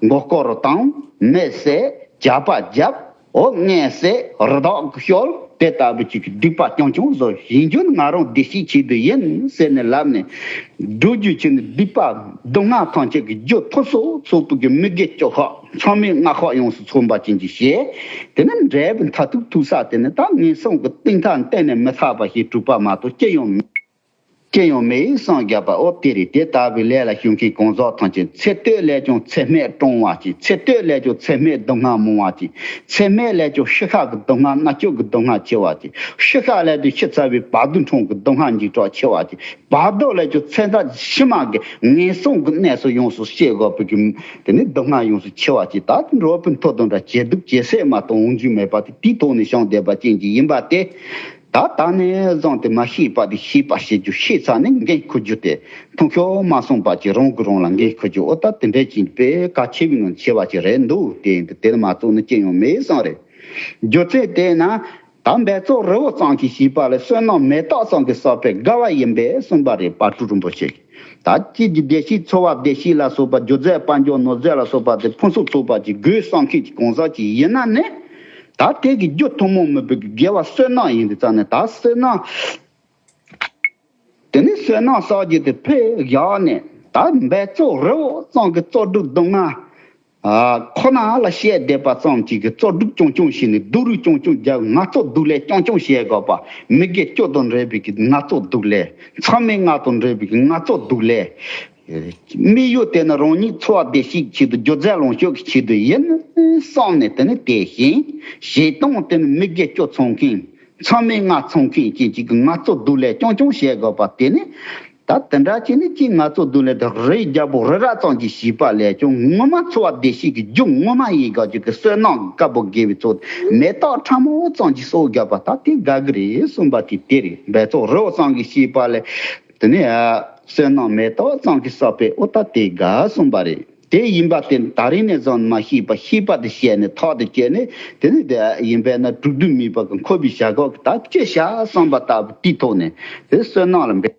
མགོ་སྐོར་བཏང་། མི་བསད། ཇག་པ་རྒྱབ། འོ་ངན་བསད། རི་དྭགས་ཀྱི་སྐྱོལ། དེ་ལྟ་བུ་ཅིག་གི་སྡིག་པ་རྐྱང་རྐྱང་བཟོ་བཞིན་རྒྱུ་ནི་ང་རང་བདེ་སྐྱིད་ཆེད་དུ་ཡིན་ཟེར་ནས་ལབ་ནས། སྒྲུབ་རྒྱུ་ཆེད་ནི་སྡིག་པ་སྡུག་བསྔལ་ཐམས་ཅད་ཀྱི་རྒྱུ་ཐོབ་སོ་ཚོགས་པའི་གི་མི་དགེ་བཅུ་ཁག་མཚམས་མེད་ལྔ་ཁག་ཡོངས་སུ་ཚོགས་པ་ཅན་གྱི་ཞེས། དེ་ནི་འབྲས་བུ་མཐར་ཐུག་ཐུག་ས་དེ་ནི་ད་ངན་སོང་གི་གཏིང་མཐའ་གཏན་ནས་མི་ཐར་བ་ཞིག་གྲུབ་པ་མ་གཏོགས་ཅི་ཡང་མེད། ཅི་ཡང་མེད་སངས་རྒྱས་པ། ཨོ་དེ་རེད། དེ་ལྟ་བུའི་ལས་ལ་ཞུགས་མཁན་གང་ཟག་ཐམས་ཅད་ཚེ་སྟོད་ལས་ཀྱང་ཚེ་སྨད་གྲང་བ་ཅིག་ཚེ་སྟོད་ལས་ཀྱང་ཚེ་སྨད་སྡུག་བསྔལ་མང་བ་ཅིག་ཚེ་སྨད་ལས་ཀྱང་ཤི་ཁ་གི་སྡུག་བསྔལ་མནར་གཅོད་ཀྱི་སྡུག་བསྔལ་ཆེ་བ་ཅིག་ཤི་ཁ་ལས་དུ་ཤི་ཚར་བའི་བར་དོ་འཕྲང་གི་སྡུག་བསྔལ་འཇིགས་སྐྲག་ཆེ་བ་ཅིག་བར་དོ་ལས་ཀྱང་ཚེ་མཐའ་ཕྱི་མ་གི་ངན་སོང་གི་གནས་སུ་ཡོངས་སུ་སྐྱེ་དགོས་པའི་གི་དེ་ནི་སྡུག་བསྔལ་ཡོངས་སུ་ཆེ་བ་ཅིག་ད་འགྲོ་བའི་མཐོ་དོན་འདྲ་ཇེ་སྡུག་ཇེ་སེ་མ་གཏོང་འོང་རྒྱུ་མེད་པ་དེ་དེའི་ཐོག་ནས་བྱུང་བསྡད་པ་ཅན་གྱི་ཡིན་པ་སྟེ། ད་ད་ནས་བཟུང་སྟེ་མ་ཤེས་པ་དེ་ཤེས་པ་བྱེད་རྒྱུ། ཤེས་ཚར་ནས་འགན་འཁུར་རྒྱུ་དེ་ཐུང་ཤོས་མ་སོང་བ་ཅིག་རང་གིས་རང་ལ་འགན་འཁུར་རྒྱུ། ཨོ་ད་དེ་འདྲའི་ཅིག་དཔེ་གལ་ཆེ་བའི་ངང་ཆེ་བ་ཅིག་རེད་འདུག་དེ་ཡིན་དུས་དེ་ནི་མ་བཙུགས་ན་ཅི་ཡང་མེད་བསམ་རེད། རྒྱུ་མཚན་དེས་ན་ད་འབད་རྩོལ་རི་བོ་ཙམ་གྱིས་ཞིག་པ་ལས་བསོད་ནམས་མེ་སྟག་ཙམ་གྱིས་བསགས་པའི་དགའ་བ་ཡིན་པས་གསུངས་པ་རེད། དཔལ་སྤྲུལ་རིན་པོ་ཆེ་གིས། ད་ཅི་གི་བདེ་སྐྱིད་འཚོ་བ་བདེ་སྐྱིད་ལ་སོགས་པ་སྒྱུ་རྩལ་དཔལ་འབྱོར་ནོར་རྫས་ལ་སོགས་པ་དེ་ཕུན་སུམ་ཚོགས་པ་ཅིག་དགོས་བསམ་མཁན་གྱི་གང་ཟག་ཅིག་ཡིན་ན་ནི། ད་དེ་གི་རྒྱུ་ཐུན་མོང་མིན་པའི་དགེ་བ་བསོད་ནམས་ཡིན་དུས་ཙང་ནས་ད་བསོད་ནམས། དེ་ནི་བསོད་ནམས་བསགས་རྒྱུ་དེ་ཕར་བཞག་ནས་ད་འབད་རྩོལ་རི་བོ་ཙམ་གྱི་རྩོལ་སྒྲུབ་སྡུག་བསྔལ་ཁོ་ན་ལ་བཤད་བསྡད་པ་ཙམ་གྱིས་གི་རྩོལ་སྒྲུབ་རྐྱང་རྐྱང་བྱས་ནས་སྡུག་རུས་རྐྱང་རྐྱང་རྒྱབ། ངལ་རྩོལ་སྡུག་ལས་རྐྱང་རྐྱང་བྱེད་དགོས་པ། མི་དགེ་བཅུ་དང་འབྲེལ་བའི་གི་ངལ་རྩོལ་སྡུག་ལས། མཚམས་མེད་ལྔ་དང་འབྲེལ་བའི་གི་ངལ་རྩོལ་སྡུག་ལས། དམིགས་ཡུལ་དེ་ནི་རང་ཉིད་འཚོ་བ་བདེ་སྐྱིད་ཆེད་དུ། སྒྱུ་རྩལ་ལོངས་སྤྱོད་ཀྱི་ཆེད་དུ་ཡིན་བསམ་ནས། དེ་ནི་དེ་བཞིན་བྱེད་སྟངས་དེ་ནི་མི་དགེ་བཅུ་ཚང་མཁན། མཚམས་མེད་ལྔ་ཚང་མཁན་ཅན་གཅིག་གིས་ངལ་རྩོལ་སྡུག་ལས་རྐྱང་རྐྱང་བྱེད་དགོས་པ་དེ་ནི། ད་དེ་འདྲ་བྱས་ནས་ཅིག་ངལ་རྩོལ་སྡུག་ལས་དང་རི་རྒྱལ་པོ་རི་རབ་ཙམ་གྱིས་བྱས་པ་ལས་ཀྱང་ངོ་མ་འཚོ་བ་བདེ་སྐྱིད་ཀྱི་རྒྱུ་ངོ་མ་ཡིན་དགོས་ཀྱི་བསོད་ནམས་དཀར་པོ་དགེ་བའི་ཚོགས་མེ་ཏོག་ཕྲ་མོ་ཙམ་གྱིས་གསོག་དགོས་པ་ད་དེ་དགའ་གི་རེད་གསུངས་པ་དེ་དེ་རེད། འབད་རྩོལ་རི་བོ་ཙམ་གྱིས་བྱས་པ་ལས་དེ་ནི་བསོད་ནམས་མེ་ཏོག་ཙམ་གྱིས་བསགས་པའི་ཨོ་ད་དེ་དགའ་གསུངས་པ་རེད། དེ་ཡིན་པ་དེ་ད་རིང་ནས་བཟུང་མ་ཤེས་པ་ཤེས་པ་དེ་བཤད་ནས་ཐག་དེ་བཅད་ནས། དེ་ནི་དེ་ཡིན་པས་ན་དྲུག་བདུན་མིན་པ་གི་འཁོར་བའི་བྱ་གག་གི་ད་ཅི་བྱ་བསམ་པ་ལྟ་བུ་དེའི་ཐོག་ནས་དེ་བསོད་ནམས་ལ་འབད།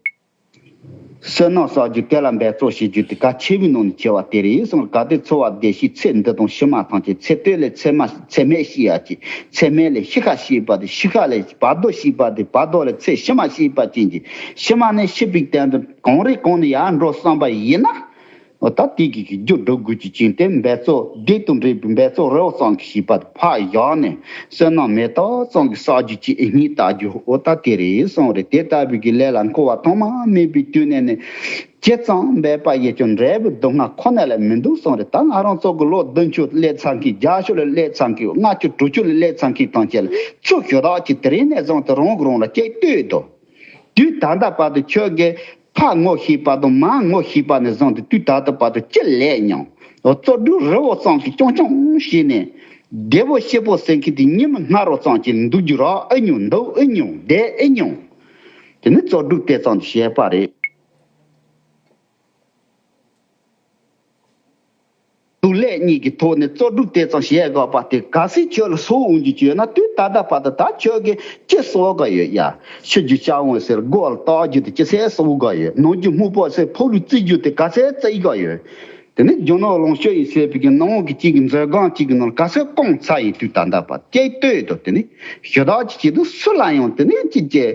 བསོད་ནམས་བསགས་རྒྱུ་དེ་ལ་འབད་རྩོལ་བྱེད་རྒྱུ་དེ་གལ་ཆེ་བའི་ནང་ནས་ཆེ་བ་དེ་རེད་གསུངས། གལ་ཏེ་འཚོ་བ་བདེ་སྐྱིད་ཚེ་འདི་དང་ཕྱི་མ་ཐམས་ཅད་ཚེ་སྟོད་ལས་ཚེ་མ་ཚེ་སྨད་ཤེས་ཡ་གཅིག་ཚེ་སྨད་ལས་ཤི་ཁ་ཤེས་པ་དེ། ཤི་ཁ་ལས་བར་དོ་ཤེས་པ་དེ། བར་དོ་ལས་ཚེ་ཕྱི་མ་ཤེས་པ་ཅན་གྱི་ཕྱི་མ་ནས་ཤི་བའི་དོན་དུ་གང་རེ་གང་ནས་ཡར་འགྲོ་བསམ་པ་ཡིན་ན། འོ་ད་དེ་གི་གི་རྒྱུ་སྒྲུབ་དགོས་ཀྱི་ཅིང་དེ་འབད་རྩོལ་བདེ་དང་འབྲས་བུའི་འབད་རྩོལ་རི་བོ་ཙམ་གྱིས་བྱས་པ་དེ་ཕར་བཞག་ནས་བསོད་ནམས་མེ་ཏོག་ཙམ་གྱིས་བསགས་རྒྱུ་ཅིག་ཨེ་རྙེད་བལྟ་རྒྱུ་འོ་ད་དེ་རེད་གསུངས་རེད། དེ་ལྟ་བུའི་གི་ལས་ལ་འཁོར་བ་ཐོག་མ་མེད་པའི་དུས་ནས་ནི། ཇི་ཙམ་འབད་པ་ཡིན་ཀྱང་འབྲས་བུ་སྡུག་བསྔལ་ཁོ་ན་ལས་མི་འདུག་གསུངས་རེད། ད་ང་རང་ཚོ་གི་ལོ་བདུན་ཅུ་སླེབས་ཚར་མཁན། བརྒྱད་ཅུ་ལ་སླེབས་ཚར་མཁན། ལྔ་བཅུ་དྲུག་ཅུ་ལ་སླེབས་ཚར་མཁན་ཐམས་ཅད་ལ་ཚུར་ཞུ་དག་ཅིག་དེ་རིང་ནས་བཟུང་སྟེ་རང་གིས་རང་ལ་ཅིག་ལྟོས་དང་། དུས་ད་ལྟ་བར་དུ་ཁྱོད་ཀྱིས་ཕར་ངོ་ཤེས་པ་དང་མར་ངོ་ཤེས་པ་ནས་བཟུང་སྟེ་དུས་ད་ལྟ་བར་དུ་ཅི་ལས་མྱོང་། རྩོལ་སྒྲུབ་རི་བོ་ཙམ་གྱིས་རྐྱང་རྐྱང་བྱས་ནས་བདེ་པོ་སྐྱིད་པོ་ཟེར་མཁན་དེ་ཉི་མ་སྔ་རོ་ཙམ་གྱིས་འདུག་རྒྱུ་རག་ཨེ་མྱོང་། འདུག་ཨེ་མྱོང་། བསྡད་ཨེ་མྱོང་། དེ་ནི་རྩོལ་སྒྲུབ་དེ་ཙམ་གྱིས་བྱས་པ་རེད། སྡུག་ལས་གཉིས་ཀྱི་ཐོག་ནས་རྩོལ་སྒྲུབ་དེ་ཙམ་བྱེད་དགོས་པ་དེ་གལ་སྲིད་ཁྱོད་ལ་གསོག་འོང་རྒྱུ་ཅིག་ཡོད་ན། དུས་ད་ལྟ་བར་དུ་ད་ཁྱོད་ཀྱིས་ཅི་གསོག་གི་ཡོད་ཡ། ཕྱི་རྒྱུ་ཤ་འོང་ཟེར་མགོ་ལ་བཏགས་རྒྱུ་དེ་ཅི་ཟེར་གསོག་གི་ཡོད། ནང་རྒྱུ་སྨུག་པོ་ཟེར་ཕོ་ལུས་བཙིར་རྒྱུ་དེ་ག་ཚད་བཙིར་གི་ཡོད། དེ་ནི་རྒྱུ་ནོར་ལོངས་སྤྱོད་ཡིན་ཟེར་བའི་གི་ནང་གི་གཅིག་གི་མཛོད་སྒང་གཅིག་གི་ནང་ལ་ག་ཚད་བསྐུངས་ཚར་ཡིན། དུས་ད་ལྟ་བར་ཅིག་ལྟོས་དང་། དེ་ནི་ཞུ་དག་ཅིག་བྱེད་དུས་སུ་ལ་ཡང་དེ་ནི་ཅིག་ཅེ།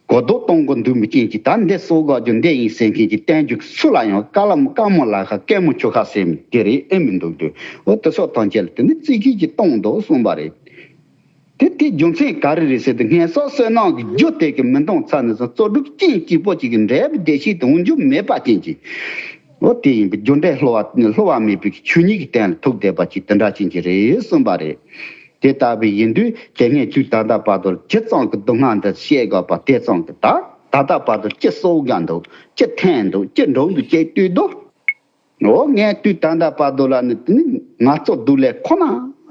གོ་ལྡོག་གཏོང་དགོས་འདུག་མི་ཅན་གྱིས་ད་འདི་གསོག་ག་རྒྱུ་འདི་ཡིན་ཟེར་མཁན་གྱི་བསྟན་རྒྱུ་སུ་ལ་ཡང་དཀའ་ལམ་དཀའ་མོ་ལ་ཁ་སྐད་མོ་ཆུ་ཁ་ཟེར་མི་དེ་རེད་ཨེ་མི་འདུག་དུས། འོ་དེ་སོགས་ཐམས་ཅད་ལ་དེ་ནི་རྩིས་ཀྱིས་ཀྱིས་གཏོང་འདུག་གསུངས་པ་རེད། དེ་དེ་རྒྱུ་མཚན་ག་རེ་རེད་ཟེར་དུས་ངན་སོང་བསོད་ནམས་ཀྱི་རྒྱུ་དེ་གི་མི་འདང་ཚར་ནས་བཟུང་རྩོལ་སྒྲུབ་ཅན་གཅིག་པོ་གཅིག་གི་འབྲས་བུ་བདེ་སྐྱིད་དང་འོང་རྒྱུ་མེད་པ་ཅན་གྱི། འོ་དེ་ཡིན་པའི་རྒྱུ་འབྲས་བསླུ་བ་བསླུ་བ་མེད་པའི་ཆོས་ཉིད་ཀྱི་སྟེང་ལ་ཐུག་བསྡད་པ་ཅིག་དེ་འདྲ་ཅན་གྱི་རེད་གསུངས་པ་རེད། དེ་ལྟ་བུ་ཡིན་དུས་དེ་སྔའི་དུས་ད་ལྟ་བར་དུ་ཇི་ཙམ་གྱི་སྡུག་བསྔལ་འདི་བཤད་དགོས་པ་དེ་ཙམ་གྱི་ད་ད་ལྟ་བར་དུ་ཅི་གསོག་ག་འདུག་ཅི་འཐེན་འདུག་ཅི་འགྲོ་འདུག་ཅི་ལྟོས་འདུག་འོ་ངས་དུས་ད་ལྟ་བར་དུ་ལ་ནི་དེ་ནི་ངལ་རྩོལ་སྡུག་ལས་ཁོ་ན་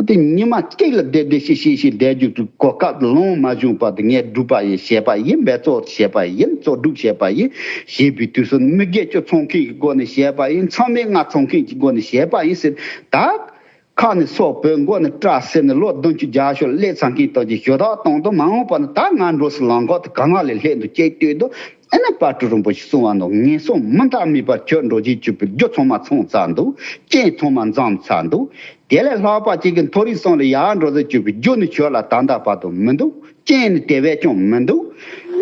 དེ་ཉི་མ་གཅིག་ལ་བདེ་བདེ་ཤི་ཤི་ཤི་བསྡད་རྒྱུ་གོ་སྐབས་ལོང་མ་བྱུང་བར་དུ་ངས་སྒྲུབ་པ་ཡིན་བྱས་པ་ཡིན། འབད་རྩོལ་བྱས་པ་ཡིན། རྩོལ་སྒྲུབ་བྱས་པ་ཡིན། བྱས་པའི་དུས་སུ་མི་དགེ་བཅུ་ཚང་མཁན་གྱི་སྒོ་ནས་བྱས་པ་ཡིན། མཚམས་མེད་ལྔ་ཚང་མཁན་གྱི་སྒོ་ནས་བྱས་པ་ཡིན་ཟེར་ད། ཁ་ནས་སོག་པོའི་མགོ་ནས་སྐྲ་ཟེར་ནས་ལོ་བདུན་ཅུ་བརྒྱད་ཅུ་སླེབས་ཚར་མཁན་དག་གིས་ཞུ་དག་གཏོང་དུ་མ་འོངས་པ་ནི་ད་ང་འགྲོ་སའི་ལམ་ཁ་དེ་ག་ང་ལས་སླེབས་འདུག་ཅེས་ལྟོས་དུས། ཨ་ནི་དཔལ་སྤྲུལ་རིན་པོ་ཆེས་གསུངས་པ་ནང་ངན་སོང་མུ་མཐའ་མེད་པར་ཁྱོད་འགྲོ་བྱེད་གྱུར་པའི་རྒྱུ་ཚང་མ་ཚང་ཚར་འདུག་རྐྱེན་ཚང་མ་འཛོམས་ཚར་འདུག་དེ་ལས་ལྷག་པ་ཅིག་གི་མཐོ་རིས་གསུམ་ལ་ཡར་འགྲོ་སའི་གྱུར་པའི་རྒྱུ་ནི་ཁྱོད་ལ་ད་ལྟ་བར་དུ་མི་འདུག་རྐྱེན་ནི་དེ་བས་ཀྱང་མི་འདུག་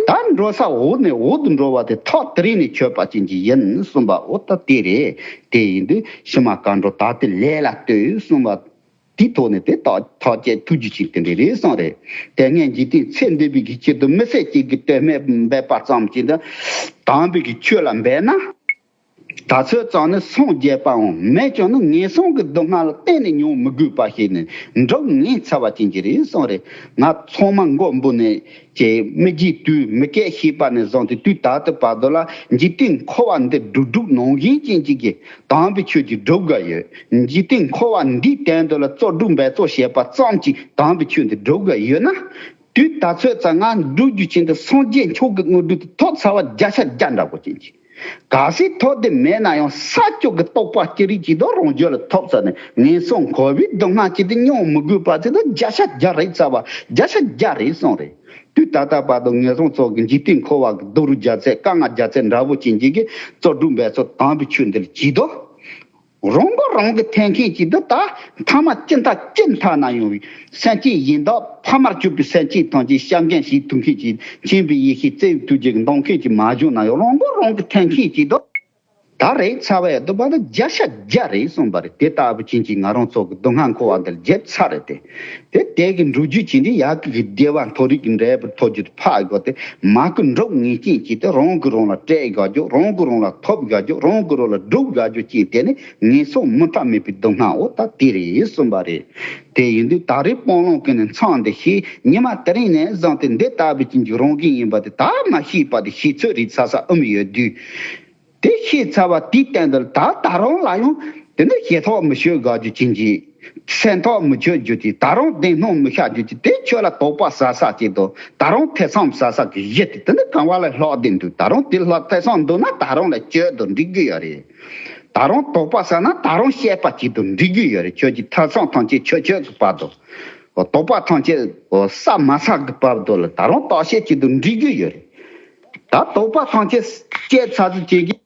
ད་འགྲོ་ས་འོག་ནས་འོག་ཏུ་འགྲོ་བ་དེ་ཐག་དེ་རིང་ནས་ཆོད་པ་ཅན་གྱི་ཡིན་གསུངས་པ་འོ་ད་དེ་རེད། དེ་ཡིན་དུས་ཕྱི་མ་གང་འགྲོ་ད་དེ་ལས་ལ་ལྟོས་གསུངས་པ། དེའི་ཐོག་ནས་དེ་དག་ཐག་བཅད་ཐུགས་རྒྱུད་ཅིག་དེ་འདྲ་རེད་གསུངས་རེད། དེ་སྔའི་འཇིག་རྟེན་ཚེ་འདི་པའི་གི་ཆེད་དུ་མི་ཚེ་གཅིག་གི་དོན་སྨད་འབད་པ་ཙམ་གྱིས་ད་དམ་པའི་གི་ཆོས་ལ་འབད་ན། ད་ཚོད་ཙམ་ནི་སངས་རྒྱས་པའང་མེད་ཀྱང་ནི་ངན་སོང་གི་སྡུག་བསྔལ་གཏན་ནས་མྱོང་མི་དགོས་པ་ཞིག་ནི་འགྲུབ་ངེས་ཚར་བ་ཅན་གྱི་རེད་གསུངས་རེད། ང་ཚང་མ་མགོ་འབུ་ནས་ཀྱི་མི་རྒྱུད་དུས་མི་སྐད་ཤེས་པ་ནས་བཟུང་སྟེ་དུས་ད་ལྟ་བར་དུ་ལ་འཇིག་རྟེན་འཁོར་བ་འདི་སྒྲུབ་སྒྲུབ་ནང་བཞིན་ཅན་གཅིག་གིས་དམ་པའི་ཆོས་ཀྱི་སྒྲུབ་དགོས་ཡོད། འཇིག་རྟེན་འཁོར་བ་འདིའི་སྟེང་དུ་ལ་རྩོལ་སྒྲུབ་འབད་རྩོལ་བྱེད་པ་ཙམ་གྱིས་དམ་པའི་ཆོས་འདི་སྒྲུབ་དགོས་ཡོད་ན། དུས་ད་ཚོད་ཙམ་ང་སྒྲུབ་རྒྱུ་ཆེད་དུ་སངས་རྒྱས་མཆོག་གི་དངོས་གྲུབ་དེ་ཐོབ་ཚར་བ་བརྒྱ་ཆ་བརྒྱ་འདྲ་པོ་ཅན་གྱིས། གལ་སྲིད་ཐོབ་དེ་མེད་ན་ཡང་ས་བཅུ་གི་རྟོགས་པ་ཅི་རིགས་ཀྱིས་དང་རང་རྒྱུད་ལ་ཐོབ་ཚར་ནས་ངན་སོང་འཁོར་བའི་སྡུག་བསྔལ་ཅི་དེ་མྱོང་མི་དགོས་པ་ཚེ་དང་བརྒྱ་ཆ་བརྒྱ་རེད་ཚར་བ་བརྒྱ་ཆ་བརྒྱ་རེད་གསུངས་རེད། དུས་ད་ལྟ་བར་དུ་ངན་སོང་ཚོགས་ཀྱི་འཇིག་རྟེན་འཁོར་བ་གི་སྡུག་རུས་བརྒྱ་ཚད་དཀའ་ངལ་བརྒྱ་ཚད་འདྲ་པོ་ཅན་གཅིག་གིས་རྩོལ་སྒྲུབ་འབད་རྩོལ་དམ་པའི་ཆོས་འདི་ལ་གྱིས་དང་། རང་མགོ་རང་གིས་འཐེན་མཁན་གཅིག་འདི་ད་ཐ་མ་ཅི་མཐའ་ཅི་མཐའ་ན་ཡོང་བའི་སེམས་ཅན་ཡིན་དང་ཕ་མར་གྱུར་པའི་སེམས་ཅན་ཐམས་ཅད་བཤམ་གན་ཞིག་ཐུག་མཁན་གཅིག་མཁྱེན་པའི་ཡེ་ཤེས་བརྩེ་བའི་ཐུགས་རྗེ་གིས་འདང་མཁན་གཅིག་མ་བྱུང་ན་ཡང་རང་མགོ་རང་གིས་འཐེན་མཁན་གཅིག་འདི། ད་རེད་ཚ་བའི་སྡུག་པ་ནི་བརྒྱ་ཆ་བརྒྱ་རེད་གསུངས་པ་རེད། དེ་ལྟ་བུ་ཅན་གྱིས་ང་རང་ཚོ་གི་སྡུག་བསྔལ་འཁོར་བ་འདི་ལ་བརྒྱབ་ཚར་རེད་དེ། དེ་དེ་གི་འགྲོ་རྒྱུ་ཅན་དེ་ཡ་གི་གི་བདེ་བ་མཐོ་རིས་ཀྱི་འབྲས་བུ་ཐོབ་རྒྱུ་དེ་ཕར་དགོས་ཏེ་མ་གི་འགྲོ་ངེས་ཅན་གྱིས་དེ་རང་གི་རང་ལ་སྤྲད་དགའ་རྒྱུ། རང་གི་རང་ལ་ཐོབ་དགའ་རྒྱུ། རང་གི་རང་ལ་སྒྲུབ་དགའ་རྒྱུ་ཅན་དེ་ནི་ངན་སོང་མུ་མཐའ་མེད་པའི་སྡུག་བསྔལ་འོ་ད་དེ་རེད་གསུངས་པ་རེད། དེ་ཡིན་དུས་ད་རེས་སྤང་བླང་གི་ནི་མཚམས་འདི་ཤེས། ཉི་མ་དེ་རིང་ནས་བཟུང་སྟེ་འདི་ལྟ་བུ་ཅན་གྱི་རང་བཞིན་ཡིན་པ་དེ་ད་མ་ཤེས་པ་དེ་ཤེས་ཚོད་རེད་ཚ་ས་ཨུམ་ཡོད་དུས། དེ་ཤེས་ཚར་བ་དེའི་སྟེང་དུ་ད་ད་རུང་ལ་ཡང་དེ་ནི་ཞེ་ཐག་མི་ཆོད་དགའ་རྒྱུ་ཅན་གྱི། སེམས་ཐག་མི་ཆོད་རྒྱུ་དེ་ད་རུང་བདེན་སྣང་མི་ཤར་རྒྱུ་དེ་དེ་ཁྱོད་ལ་དོགས་པ་ཟ་ས་ཅིག་དང་ད་རུང་ཐེ་ཚོམ་ཟ་ས་གི་གཞི་དེ་དེ་ནི་གང་བ་ལ་ལྷག་བསྡད་འདུག་ད་རུང་དེ་ལྷག་ཐེ་ཚོམ་འདུག་ན་ད་རུང་ལ་སྐྱོ་དང་འགྲིག་གི་ཡོད་རེད། ད་རུང་དོགས་པ་ཟ་ན་ད་རུང་བཤད་པ་གཅིག་ཏུ་འགྲིག་གི་ཡོད་རེད། ཁྱོད་ཀྱི་ཐེ་ཚོམ་ཐམས་ཅད་ཆོད་ཆོད་ཀྱི་བར་དུ། དོགས་པ་ཐམས་ཅད་ཟ་མ་ཟ་གི་བར་དུ་ལ་ད་རུང་བརྟག་དཔྱད་གཅིག་ཏུ་འགྲིག་གི་ཡོད་རེད། ད་དོགས་པ་ཐམས་ཅད་བཅད་ཚར་ཚུལ་བྱེད་ཀྱི།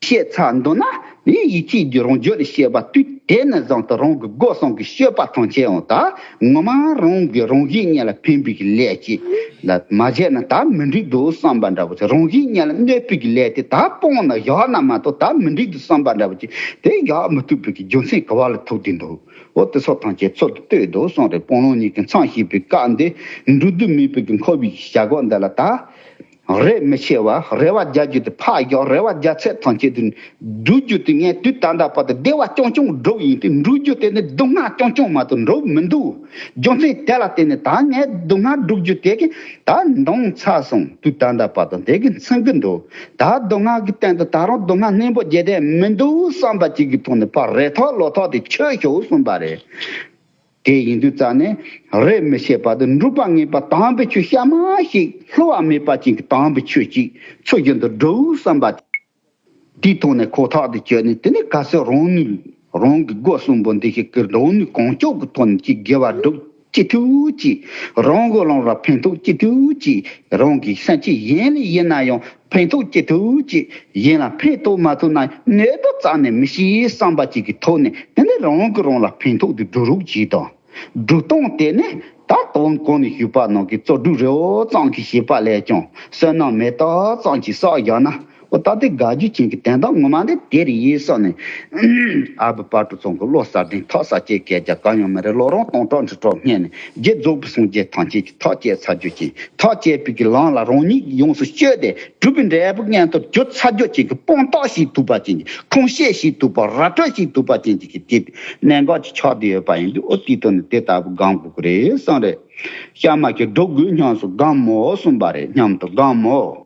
བཤད་ཚར་འདུག་ན་ནི་ཡིད་ཆེས་ཀྱི་རང་རྒྱུད་ལ་བཤད་པ་དུས་དེ་ནས་བཟུང་སྟེ་རང་གི་སྒོ་གསུམ་གྱི་སྤྱོད་པ་ཐམས་ཅད་འོང་ད། ངོ་མ་རང་གི་རང་བཞིན་ཉིད་ལ་ཕན་པའི་གི་ལས་ཅིག་ལ་མ་བྱས་ན་ད་མི་འགྲིག་འདུག་བསམ་པ་འདྲ་བོ་ཅིག་རང་བཞིན་ཉིད་ལ་གནོད་པའི་གི་ལས་དེ་ད་སྤོང་ན་བཞག་ན་མ་གཏོགས་ད་མི་འགྲིག་འདུག་བསམ་པ་འདྲ་བོ་ཅིག་དེ་བཞག་མི་ཐུབ་པའི་གི་རྒྱུ་མཚན་ག་བ་ལ་ཐུག་བསྡད་འདུག་འོ་དེ་སོགས་ཐམས་ཅད་ཚུལ་དུ་ལྟོས་དང་གསུངས་རེད། སྤང་བླང་གཉིས་ཀྱི་མཚམས་ཞེས་པའི་སྐབས་འདི་འགྲོ་དུས་མེད་པའི་གི་འཁོར་བའི་བྱ་སྒོ་འདི་ལ་ད་རེ་མི་ཆེ་བ་རེ་བ་རྒྱག་རྒྱུ་དེ་ཕར་བཞག་རེ་བ་རྒྱག་ཚད་ཐམས་ཅད་དུ་འགྲོ་རྒྱུ་དེ་ངས་དུས་ད་ལྟ་བར་དུ་བདེ་བ་རྐྱང་རྐྱང་སྒྲུབ་ཡིན་ཏེ་འགྲོ་རྒྱུ་དེ་ནི་སྡུག་བསྔལ་རྐྱང་རྐྱང་མ་གཏོགས་འགྲོ་མི་འདུག་རྒྱུ་མཚན་དེ་ལ་བརྟེན་ནས་ད་ངས་སྡུག་བསྔལ་སྒྲུབ་རྒྱུ་དེ་གི་ད་འདང་ཚར་སོང་། དུས་ད་ལྟ་བར་དུ་དེ་གི་མཚོན་གི་འདུག་ད་སྡུག་བསྔལ་གྱི་སྟེང་དུ་ད་རུང་སྡུག་བསྔལ་སྣ་ཚོགས་བརྒྱད་དེ་མི་འདུག་བསམ་པ་ཅིག་གི་ཐོག་ནས་ཕར་རེ་ཐག་ལོ་ཐག་དེ་ཆོད་ཤོག་གསུངས་པ་རེད། དེ་ཡིན་དུས་ཙང་ནས་རེ་མི་ཆེ་བར་དུ་འགྲུབ་པ་ངེས་པ་དམ་པའི་ཆོས་གཤའ་མ་ཞིག་བསླུ་བ་མེད་པ་ཅན་གྱི་དམ་པའི་ཆོས་ཅིག་ཚུལ་བཞིན་དུ་སྒྲུབ་བསམ་པ། དེའི་ཐོག་ནས་ཁོ་ཐག་དེ་གཅོད་ནས་དེ་ནས་ག་ཚོད་རང་ནུས་རང་གི་སྒོ་གསུམ་པོ་འདི་ཞིག་གི་རང་ནུས་གང་ལྕོགས་ཀྱི་ཐོག་ནས་ཅིག་དགེ་བ་སྒྲུབ་ཅི་ཐུབ་ཅིག་རང་གི་ལོངས་ལ་ཕན་ཐོགས་ཅི་ཐུབ་ཅིག་རང་གི་སེམས་ཅན་གཞན་ལ་ཡིན་ན་ཡང་ཕན་ཐོགས་ཅི་ཐུབ་ཅིག་གཞན་ལ་ཕན་ཐོགས་མ་ཐུབ་ན་གནོད་དོ་རྩ་ནས་མི་ཤེས་བསམ་པ་ཅིག་གི་ཐོག་ནས་དེ་ནས་རང་གིས་རང་ལ་ཕན་ཐོགས་དེ་སྒྲུབ་རོགས་གྱིས་དང་། སྒྲུབ་སྟངས་དེ་ནི་ད་དོན་གོང་ནས་ཞུས་པ་ནང་གི་བརྩོན་འགྲུས་རི་བོ་ཙམ་གྱི་བྱེད་པ་ལས་ཀྱང་བསོད་ནམས་མེ་སྟག་ཙམ་གྱིས་བསགས་བཞག་ན་འོ་ད་དེ་དགའ་རྒྱུ་ཅན་གྱི་དོན་དག་ངོ་མ་ནི་དེ་རེད་ཡིན་སོགས་ནས་ཨ་བུ་དཔལ་སྤྲུལ་ཚང་གི་བློ་གསར་ལྡན་ཐག་ས་བཅད་སྐད་རྒྱག་གང་ཡང་མི་རེད། བློ་རང་སྟོང་ཕྲག་འདྲི་གྲོགས་སྔས་ནས་རྗེ་རྫོགས་པའི་སངས་རྒྱས་ཐམས་ཅད་ཀྱིས་ཐག་བཅད་ཚར་རྒྱུ་ཅན་ཐག་བཅད་པའི་གི་ལམ་ལ་རང་ཉིད་ཡོངས་སུ་སྤྱོད་དེ། གྲུབ་པའི་འབྲས་བུ་མངོན་དུ་གྱུར་ཚར་རྒྱུ་ཅན་གྱི་སྤངས་རྟོགས་བྱེད་ཐུབ་པ་ཅན་གྱི་ཁུངས་སྐྱེལ་བྱེད་ཐུབ་པ་ར་སྤྲོད་བྱེད་ཐུབ་པ་ཅན་གྱི་གི་དེ་གནད་འགག་ཅིག་ཆགས་བསྡད་ཡོད་པ་ཡིན་དུས་ཨོ་དེའི་ཐོག་ནས་དེ་ལྟ་བུ་སྒོམ་དགོས་ཀྱི་རེད་གསུངས་རེད། ཤ་མ་ཁྱེར་སྒྲུབ་དགོས་སྙམ་སོགས་སྒོམ་མོ་གསུངས་པ་རེད། སྙམ་དུ་སྒོམ་མོ།